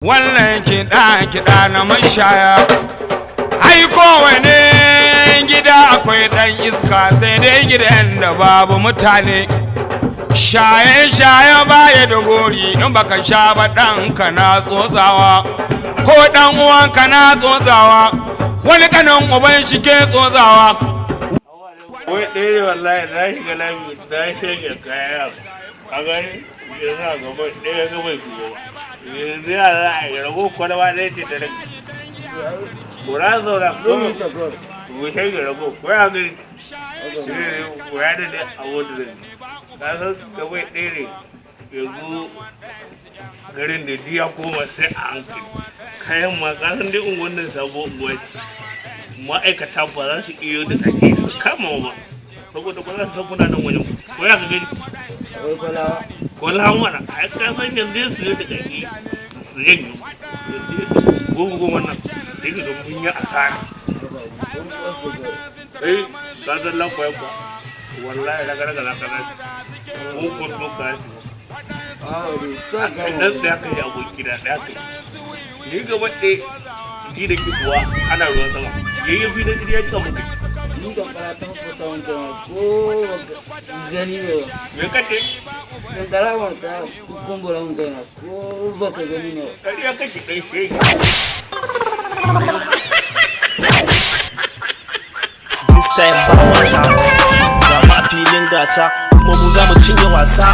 Wannan kiɗa kiɗa na mashaya. Ai kowane gida akwai ɗan iska, sai dai gidan da babu mutane. Shaye shaye baya da gori, in baka sha ba ɗanka na tsotsawa, ko ɗan uwanka na tsotsawa, wani kanin uban shi ke tsotsawa. Wai ɗaya ne wallahi, na shiga lami na shege kaya a gani ya sa gaba ɗaya ga bai shigo ba. Yanzu ya za a yi rago kwalba ɗaya ce ta rage. Kura zaura ko mu shege rago ko ya gani shi ne ko ya daɗe a wanda zai ka san gaba ɗaya ne. Yanzu garin da ya koma sai a hankali. Kayan ma ka san dai unguwan nan sabo unguwa ce, ma'aikata ba za su iyo da kake su kama ba, saboda ba za su san kuna nan wajen ko ya ka gani. Akwai kwalawa. Ko mana ai ka san yanzu su yi da kake su janyo goma goma nan, sai ka ga mun yi asara. Eh, ka san lafiya ba wallahi, raga raga za ka nashi ko ko doka shi. Dan da ka yi aboki da da ka ni gaba ɗaya ji da ki kuwa ana ruwan sama yayyafi na jiri ya cika muku. Ni kankara ta fasa wancan ko gani ba. Me kace? Kankara wa ta kumbura mun kaina ko baka gani ne. Ƙarya kake, ɗan shege. This time ba wasa, ga ma filin gasa, kuma mu za mu cinye wasa.